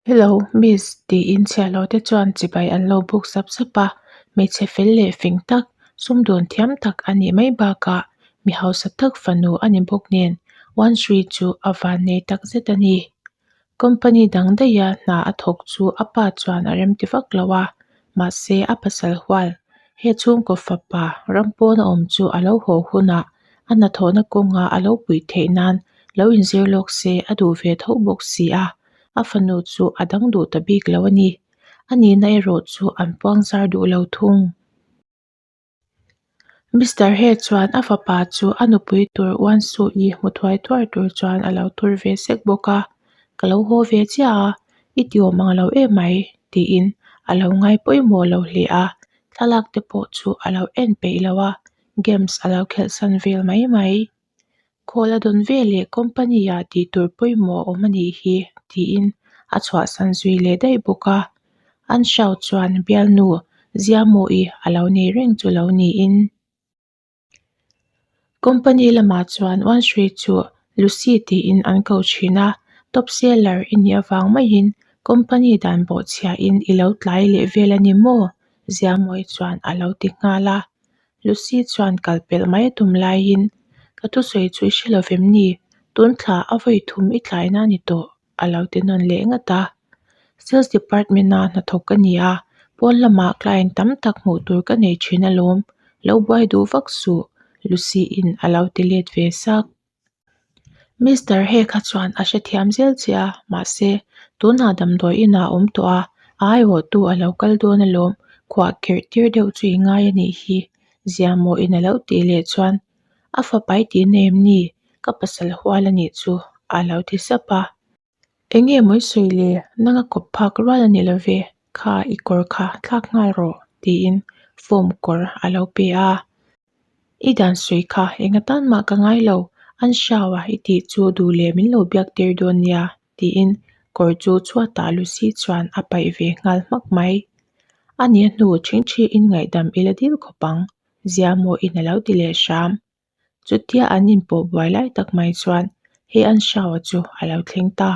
Hello, Miss, tiin chhiahhlawh te chuan chibai an lo buk sap sap a, hmeichhe fel leh fing tak, sumdawn thiam tak a nih mai bakah mi hausa tak fanu a ni bawk nen Wanshri chu a vannei tak zet a ni. Company dang daiha hna a thawk chu a pa chuan a remti vak lo a, mahse a pasal hual he chhungkaw fapa ram pawn a awm chu a lo haw hunah a hnathawhna kawnga a lo puih theih nan lo inzir lawk se a duh ve tho bawk si a, a fanu chu a dang duh ta bik lo a ni. A nihna erawh chu an puang zar duh lo thung. Mister He chuan a fapa chu a nupui tur Uansuh-i hmu thuai thuai tur chuan a lo tur ve sek bawk a, Ka lo haw ve chiah a, i ti awm ang lo emai tiin a lo ngai pawimawh lo hle a, thlalak te pawh chu a lo en peih lo a, games a lo khelh san vel mai mai. Khawl a dawn ve leh company ah tih tur pawimawh a awm a nih hi tiin a chhuahsan zui leh daih bawk a. An hriau chuan bialnu Ziamawi a lo nei reng chu lo niin. Company lamah chuan Uansri chu Lucy tiin an ko thin a, top seller i nih avang maiin company dan bawhchhiahin i lo tlai leh vel a ni maw? Ziamawi chuan a lo ti nghal a. Lucy chuan kal pelh mai a tum laiin, Ka thusawi chu i hre lo vem ni? Tun thla a vawi thum i tlaina a ni tawh, a lo ti nawn leh ngat a. Sales department-a hnathawk ka ni a, pawn lamah client tam tak hmuh tur ka nei thin alawm, lo buai duh vak suh, Lucy-in a lo ti let ve sak. Mister He kha chuan a hrethiam zel che a, mahse, tunah damdawi inah a awm tawh a, a aiawhtu a lo kal dawn alawm, khuah kherh tir deuh chu i ngai a nih hi, Ziamawin a lo tih leh chuan, A fapai tihna em ni? Ka pasal hual a nih chu, a lo ti sap a. Enge mawi sawi le, nanga kawp phak rual a ni lo ve, kha i kawr kha thlak nghal rawh, tiin form kawr a lo pe a. I dan sawi kha enga tan mah ka ngai lo, an hriau a i tih chu duh leh min lo biak tir dawn nia, tiin kawr chu chhuatah Lucy chuan a paih ve nghal hmak mai. A nia hnu ṭhingṭhiin ngaihdam i la dil khawp ang, Ziamawiin a lo ti leh hram. Chutia an inpawh buai lai tak mai chuan he an hriaua chu a lo thleng ta.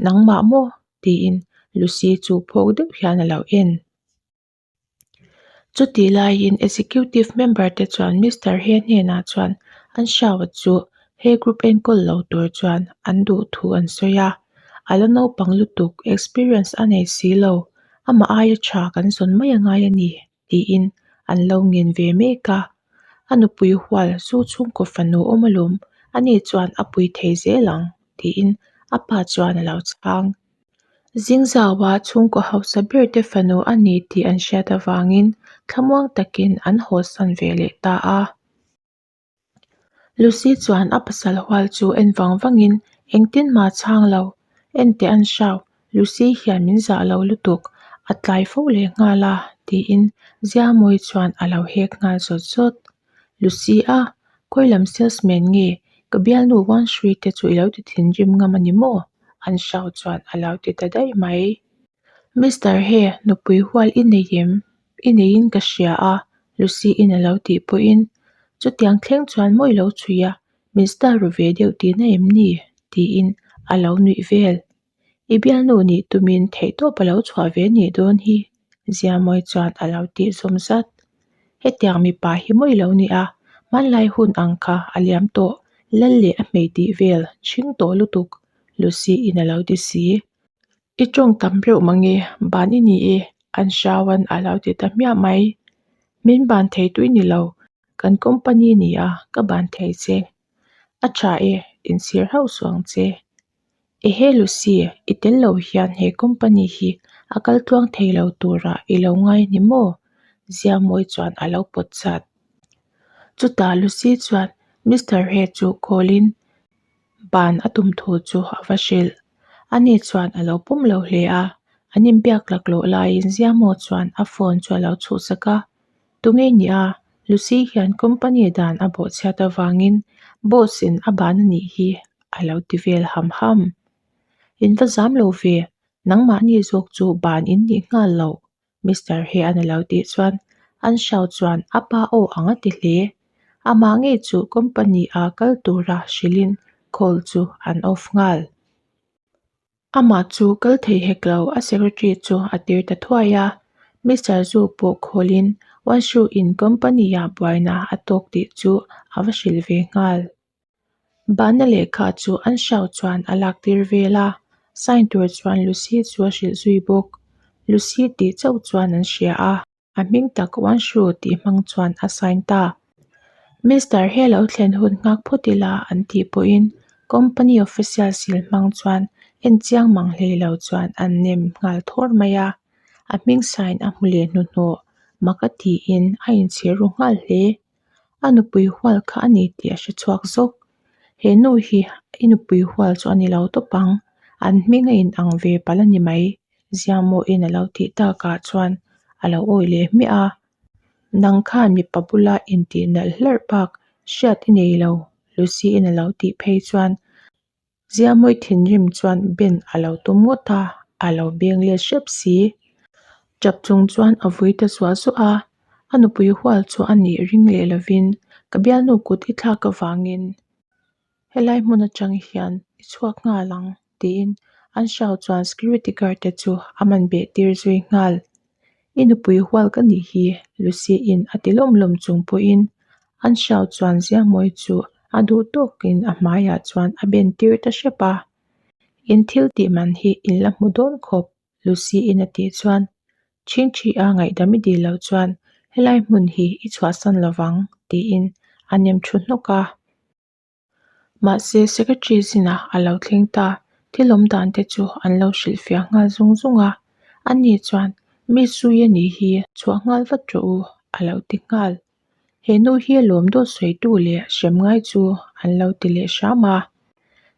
Nangmah maw? tiin Lucy chu phawk deuh hian a lo en. Chutih laiin Executive member te chuan Mister He hnenah chuan an hriaua chu he group enkawl lo tur chuan an duh thu an sawi a. A la naupang lutuk, experience a nei si lo, amah aia tha kan zawn mai a ngai a ni tiin an lo ngen ve mek a. A nupui hual zu chhungkaw fanu awm alawm, ani chuan a pui thei zel ang tiin a pa chuan a lo chhang. Zingzaua chhungkaw hausa ber te fanu a ni tih an hriat avangin thlamuang takin an hawsan ve leh ta a. Lucy chuan a pasal hual chu en vang vangin engtin mah chhang lo, Enteh an hriau, Lucy hian min zah lo lutuk, a tlai fo leh nghal a tiin Ziamawi chuan a lo hek nghal zawt zawt. Lucy a, khawi lam salesman nge? Ka bialnu Wanshri te chu i lo ti thinrim ngam a ni maw? An hriau chuan a lo ti ta daih mai. Mister He, nupui hual i nei em? I neiin ka hria a, Lucy in a lo tih pawhin chutiang thleng chuan mawi lo chhui a, min star ru ve deuh tihna em ni? tiin a lo nuih vel. I bialnu nih tumin theihtawp a lo chhuah ve nih dawn hi, Ziamawi chuan a lo tih zawm zat. Hetiang mipa hi mawi lo nia, hmanlai hun ang kha a liam tawh, lal leh a hmei tih vel chhing tawh lutuk, Lucy in a lo ti si. I tawng tam reuh mange, ban i ni e, an hriauan a lo ti ta hmiah mai. Min ban thei tui ni lo, kan company nia ka ban thei che. A tha e, inchhir hauh suh ang che. Ehe Lucy, i tel lo hian he company hi a kal tluang thei lo turah i lo ngai ni maw? Ziamawi chuan a lo pawt chat. Chutah Lucy chuan Mister He chu call-in ban a tum thu chu a va hrilh. Ani chuan a lo pawm lo hle a, an inbiak laklawh laiin Ziamaw chuan a phone chu a lo chhuhsak a. Tunge nia, Lucy hian company dan a bawhchhiat avangin boss in a ban a nih hi a lo ti vel ham ham. In va zam lo ve, nangmahni zawk chu ban in nih nghal loh, Mister Hean a lo tih chuan an hriau chuan a pa aw ang a ti hle. Amah ngei chu company a kal tura hrilhin call chu an off nghal. Amah chu kal thei hek lo, a secretary chu a tir ta thuai a. Mister Zhu pawh khawlin Wanshu in company ah buaina a tawk tih chu a va hrilh ve nghal. Bahna lehkha chu an hriau chuan a lak tir vel a, sign tur chuan Lucy chu a hrilh zui bawk. Lucy tih chauh chuan an hria a. A hming tak Wanshu tih hmang chuan a sign ta. Mister he lo thlen hun nghak phawt ila an tih pawhin company official sil hmang chuan en chiang mang hlei lo chuan an nem nghal thawr mai a. A hming sign a hmu leh hnuhnawh mak a tiin a inchhir ru nghal hle. A nupui hual kha a ni tih a hre chhuak zawk. He nu hi i nupui hual chu a ni lo tawp ang, an hming a inang ve palh a ni mai. Ziamawin a lo tih takah chuan a lo awi leh hmiah a, Nang khan mipa bula intih nalh hlarh bak hriat i nei lo, Lucy-in a lo tih phei chuan Ziamawi thinrim chuan Ben a lo tum ngawt a, a lo beng let hrep si. Tap chung chuan a vui ta zuah zuah a, a nupui hual chu a nih ring leh lovin ka bialnu kut i thlak avangin Helai hmun atang hian i chhuak nghal ang tiin an hriau chuan security guard te chu a man beh tir zui nghal. I nupui hual ka nih hi Lucy in a ti lawm lawm chung pawhin an hriau chuan Ziamawi chu a duh tawkin a hmaiah chuan a ben tir ta hrep a. In thil tih man hi in la hmu dawn khawp Lucy in a tih chuan Chhingchhi a ngaihdam i dil loh chuan helai hmun hi i chhuahsan lovang tiin a nem thu hnawk a. Mahse, Secretary zinah a lo thleng ta. Thil awm dan te chu an lo hrilhfiah nghal zung zung a. Ani chuan, Mi sui a nih hi, chhuah nghal vat rawh u, a lo ti nghal. He nu hi a lawm dawt sawitu leh hrem ngai chu an lo ti leh hram a.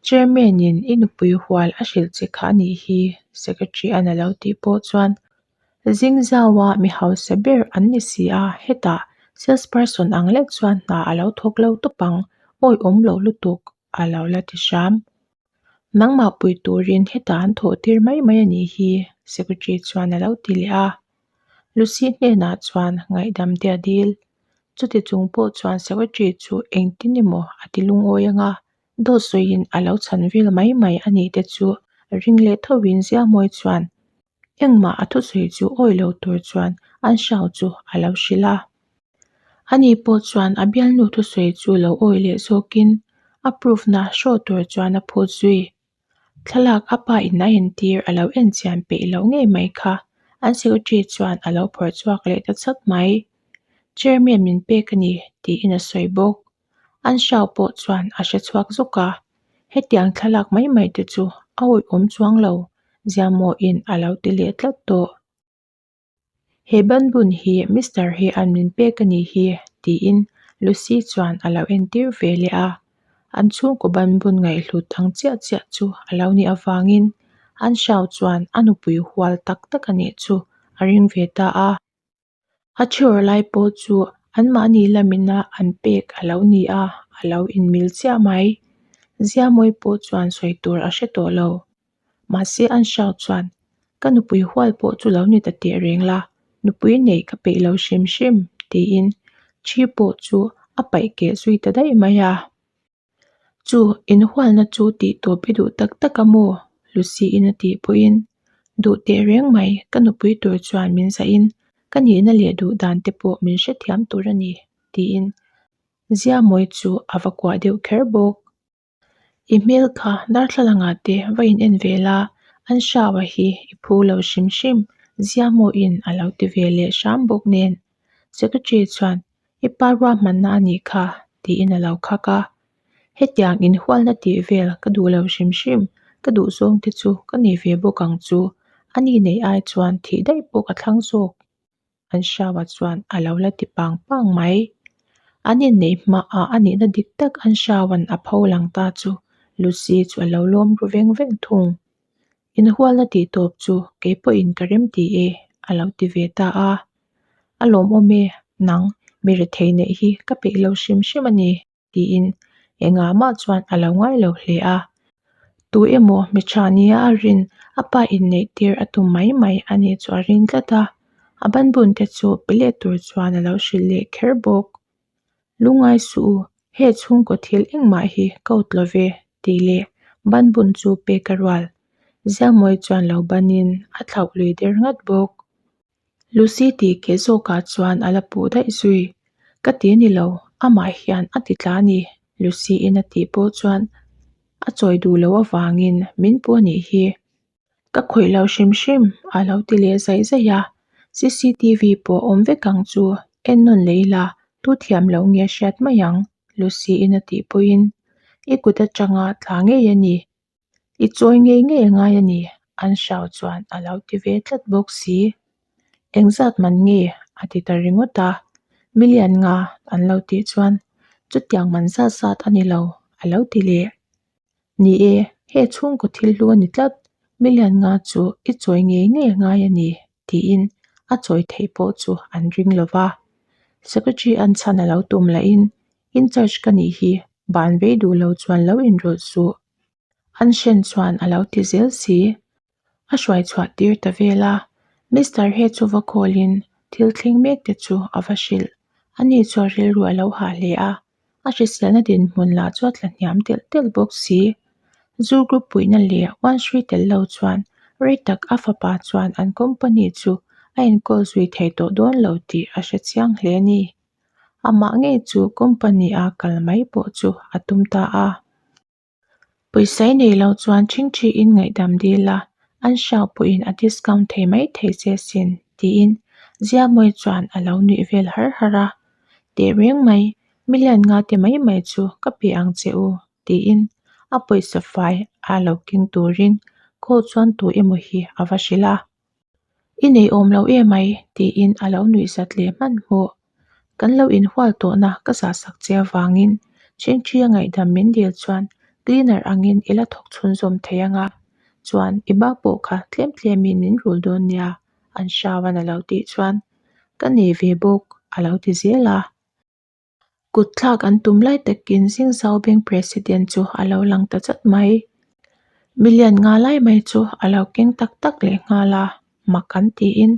Chairman in i nupui hual a hrilh che kha a nih hi, Secretary an a lo tih pawh chuan Zing zaua mi hausa ber an ni si a, hetah sales person ang lek chuan hna a lo thawk lo tawp ang, awihawm loh lutuk a lo la ti hram. Nangmah pui turin hetah an thawh tir mai mai a nih hi, secretary chuan a lo ti leh a. Lucy hnenah chuan ngaihdam te a dil. Chuti chung pawh chuan secretary chu engtin emaw a ti lungawi anga, dawt sawiin a lo chhan vel mai mai a nih te chu ring leh thovin Ziamawi chuan Engmah a thusawi chu awi lo tur chuan an hriau chu a lo hrilh a. Ani pawh chuan a bialnu thusawi chu lo awi leh zawkin a proof na hraw tur chuan a phut zui. Thlalak a pa in a entir a lo en chian peih loh ngei mai kha an secretary chuan a lo phawrh chhuak leh ta chak mai. Chairman min pek a ni tiin a sawi bawk. An hriau pawh chuan a hre chhuak zuk a, hetiang thlalak mai mai te chu a awihawm chuang lo, Ziamawin a lo ti leh tlat tawh. He banbun hi Mister hi an min pek a nih hi tiin Lucy chuan a lo entir ve leh a, an chhungkaw banbun ngaihhlut ang chiah chiah chu a lo nih avangin an hriau chuan a nupui hual tak tak a nih chu a ring ve ta a. A thiawr lai pawh chu anmahni lamina an pek a lo ni a, a lo inmil chiah mai. Ziamawi pawh chuan sawi tur a hre tawh lo. Mahse an hriau chuan, Ka nupui hual pawh chu lo ni ta teh reng la, nupui neih ka peih lo hrim hrim, tiin thi pawh chu a paih keh zui ta daih mai a. Chu inhualna chu tih tawp i duh tak tak a maw? Lucy-in a tih pawhin, Duh teh reng mai, ka nupui tur chuan min zahin ka nihna leh duh dan te pawh min hrethiam tur a ni, tiin Ziamawi chu a va kuah deuh kher bawk. I hmel kha darthlalangah te va in en ve la, an hraua hi i phu lo hrim hrim, Ziamawiin a lo ti ve leh hram bawk nen. Secretary chuan I pa ruahmanna a nih kha, tiin a lo khak a. Hetiang inhualna tih vel ka duh lo hrim hrim, ka duh zawng te chu ka nei ve bawk ang chu, a ni neih ai chuan thih daih pawh ka thlang zawk, an hriaua chuan a lo la ti pang pang mai. An inneih hmaah a nihna dik tak an hriauan a pho lang ta chu Lucy chu a lo lawm ru veng veng thung. Inhualna tih tawp chu kei pawhin ka rem ti e, a lo ti ve ta a. A lawmawm e, nang mi rethei neih hi ka peih lo hrim hrim a ni, tiin engah mah chuan a lo ngai lo hle a. Tu emaw mi tha nia a rin a pa inneih tir a tum mai mai a nih chu a ring tlat a, a banbun te chu pe let tur chuan a lo hrilh leh kher bawk. Lungngai suh u, he chhungkaw thil engmah hi ka awt lo ve, tih leh banbun chu pek a rual. Ziamawii chuan lo banin a thlauh lui der ngat bawk. Lucy tih keh zawkah chuan a la puh daih zui. Ka ti ni lo, amah hian a ti tla a ni, Lucy-in a tih pawh chuan a chawi duh loh avangin min puh a nih hi. Ka khawih lo hrim hrim, a lo ti leh zaih zaih a. CCTV pawh awm vek ang chu, en nawn leh ila, tu thiam loh nge a hriat mai ang, Lucy-in a tih pawhin i kut atanga tla ngei a ni. I chawi ngei ngei a ngai a ni, an hriau chuan a lo ti ve tlat bawk si. Engzat man nge? a ti ta ringawt a. Million nga an lo tih chuan chutiang man zat zat a ni lo, a lo ti leh. Ni e, he chhungkaw thil hlu a ni tlat, million nga chu i chawi ngei ngei a ngai a ni, tiin a chawi theih pawh chu an ring lo va. Secretary an chhan a lo tum lahin, In-charge ka nih hi, ban vei duh lo chuan lo inrawlh suh. An hren chuan a lo ti zel si. A hruai chhuah tir ta vel a, Mister He chu va call in thil thleng mek te chu a va hrilh. Ani chu a rilru a lo hah hle a, a hriselna dinhmun lah chu a tla hniam telh telh bawk si. Zu group puihna leh one hrui tel lo chuan rei tak a fapa chuan an company chu a enkawl zui thei tawh dawn lo tih a hre chiang hle a ni. Amah ngei chu company a kal mai pawh chu a tum ta a. Pawisa i nei lo chuan ṭhingṭhiin ngaihdam dil a, an hriau pawhin a discount thei mai thei che sin, tiin Ziamawi chuan a lo nuih vel har har a. Teh reng mai, million nga te mai mai chu ka pe ang che u, tiin a pawisa fai a lo keng turin call chuan tu emaw hi a va hrilh a. I nei awm lo emai, tiin a lo nuih zat leh hmanhmawh. Kan lo inhual tawhna ka zah sak che avangin Chhingchhia ngaihdam min dil chuan cleaner angin i la thawk chhunzawm thei anga, chuan i ba pawh kha tlem tlemin min rul dawn nia, an hriauan a lo tih chuan ka nei ve bawk a lo ti zel a. Kut thlak an tum lai takin Zingzau Bank President chu a lo lang ta chat mai. Million nga lai mai chu a lo keng tak tak leh nghal a, mak an tiin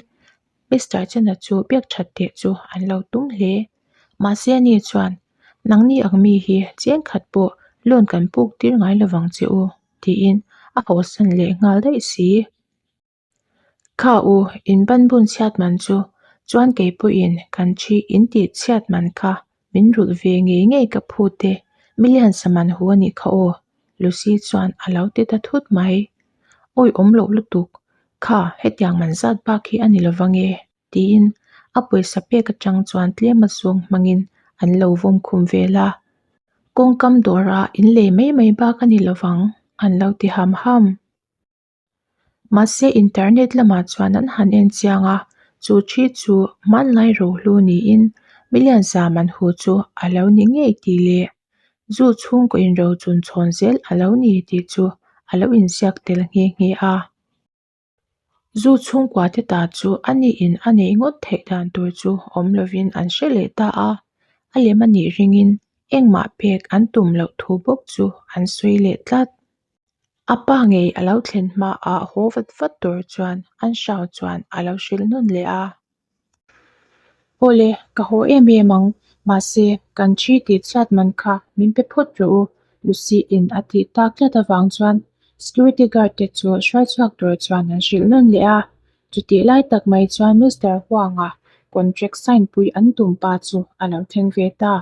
Mister Chena chu biak that teh chu an lo tum hle. Mahse ani chuan, Nangni ang mi hi cheng khat pawh loan kan puk tir ngai lovang che u, tiin a hawsan leh nghal daih si. Kha u, in ban bun chhiat man chu chuan kei pawhin kan thi in tih chhiat man kha min rulh ve ngei ngei ka phut e, million sa man hu a nih kha aw, Lucy chuan a lo ti ta thut mai. Awi awm loh lutuk, kha hetiang man zat bak hi a ni lo vang e, tiin a pawisa pek atang chuan tlem a zawng hmangin an lo vawm khum vel a. Kawngkam dawrah in lei mai mai bak a ni lo vang, an lo ti ham ham. Mahse internet lamah chuan an han en chiang a, chu thi chu hmanlai rohlu niin million za man hu chu a lo ni ngei tih leh zu chhungkaw inro chun chhawn zel a lo ni tih chu a lo inziak tel nghe nghe a. Zu chhungkua te ta chu a niin a neih ngawt theih dan tur chu awm lovin an hre leh ta a, a lem a nih ringin engmah pek an tum loh thu bawk chu an sawi leh tlat. A pa ngei a lo thlen hmaah haw vat vat tur chuan an hriau chuan a lo hrilh nawn leh a. Awle, ka haw em em ang, mahse kan thi tih chhiat man kha min pe phawt rawh u, Lucy in a tih tak tlat avang chuan security guard te chu hruai chhuak tur chuan an hrilh nawn leh a. Chutih lai tak mai chuan Mister Huanga contract sign pui an tum pa chu a lo thleng ve ta.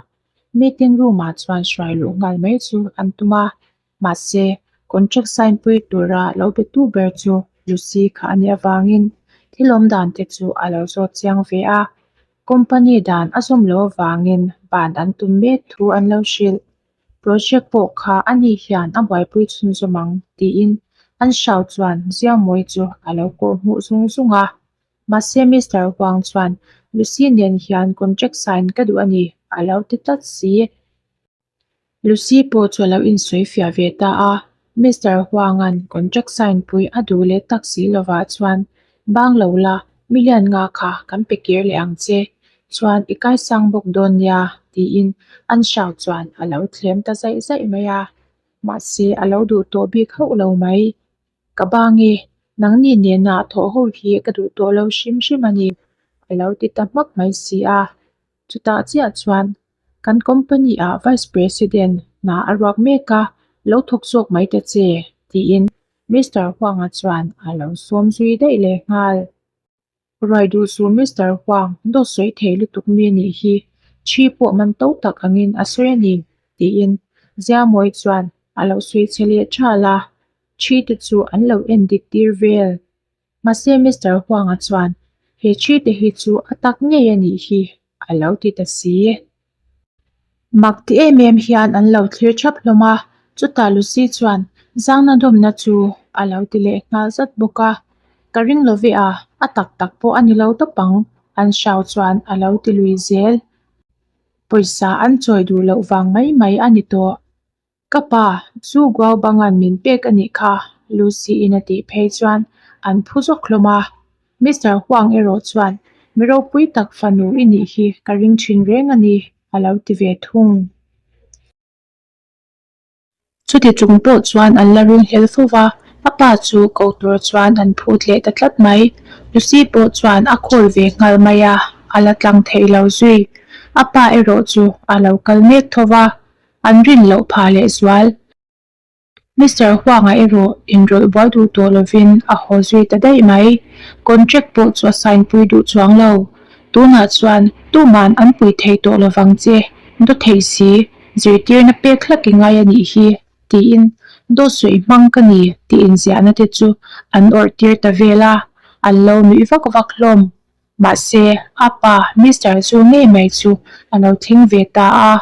Meeting room ah chuan hruai luh nghal mai chu an tum a. Mahse, contract sign pui tura lo be tu ber chu Lucy kha a nih avangin thil awm dan te chu a lo zawt chiang ve a. Company dan a zawm loh avangin ban an tum mek thu an lo hrilh. Project pawh kha ani hian a buaipui chhunzawm ang tiin an hriau chuan Ziangmawi chu a lo kawh hmuh zung zung a. Mahse Mister Huang chuan Lucy nen hian contract sign ka duh a ni a lo ti tlat si. Lucy pawh chu a lo insawi fiah ve ta a, Mister Huanga'n contract sign pui a duh leh tak si lovah chuan bang lo la, million nga kha kan pe kir leh ang che, chuan i kaisang bawk dawn nia tiin an hriau chuan a lo thlem ta zaih zaih mai a, mahse a lo duh tawh bik hauh lo mai. Ka bang e, nangni nena thawh ho hi ka duh tawh lo hrim hrim a ni, a lo ti ta hmak mai si a. Chutah chiah chuan kan company ah Vice President hna a ruak mek a, lo thawk zawk mai ta che, tiin Mister Huanga chuan a lo sawm zui daih leh nghal. Ruai duh suh Mister Huang, dawt sawi thei lutuk mi anih hi, thi pawh man to tak angin a sawi a ni, tiin Ziamawi chuan a lo sawi chhe leh thal a, thi te chu an lo en dik tir vel. Mahse Mister Huanga chuan he thi te hi chu a tak ngei a nih hi a lo ti ta si. Mak ti em em hian an lo thlir thap hlawm a, chutah Lucy chuan zangna dawmna chu a lo ti leh nghal zat bawk a, Ka ring lo ve a, a tak tak pawh a ni lo tawp ang, an hriau chuan a lo ti lui zel. Pawisa an chawi duh loh vang mai mai a ni tawh. Ka pa, chu Guau bangan min pek a nih kha, Lucy-in a tih phei chuan an phu zawk hlawm a. Mister Huang erawh chuan, Mi ropui tak fanu i nih hi ka ring thin reng a ni, a lo ti ve thung. Chuti chung pawh chuan an la ringhlel fo va, a pa chu ko tur chuan an phut leh ta tlat mai. Lucy pawh chuan a call ve nghal mai a, a la tlang thei lo zui. A pa erawh chu a lo kal mek tho va, an rin loh phah leh zual. Mister Huanga erawh inrawlh buai duh tawh lovin a haw zui ta daih mai. Contract pawh chu a sign pui duh chuang lo. Tunah chuan tuman an pui thei tawh lovang che, daw thei si, zirtirna pek hlak i ngai a nih hi, tiin dawt sawi hmang ka ni tih inziahna te chu an awrh tir ta vel a, an lo nuih vak vak hlawm. Mahse, a pa Mister chu ngei mai chu a lo thleng ve ta a.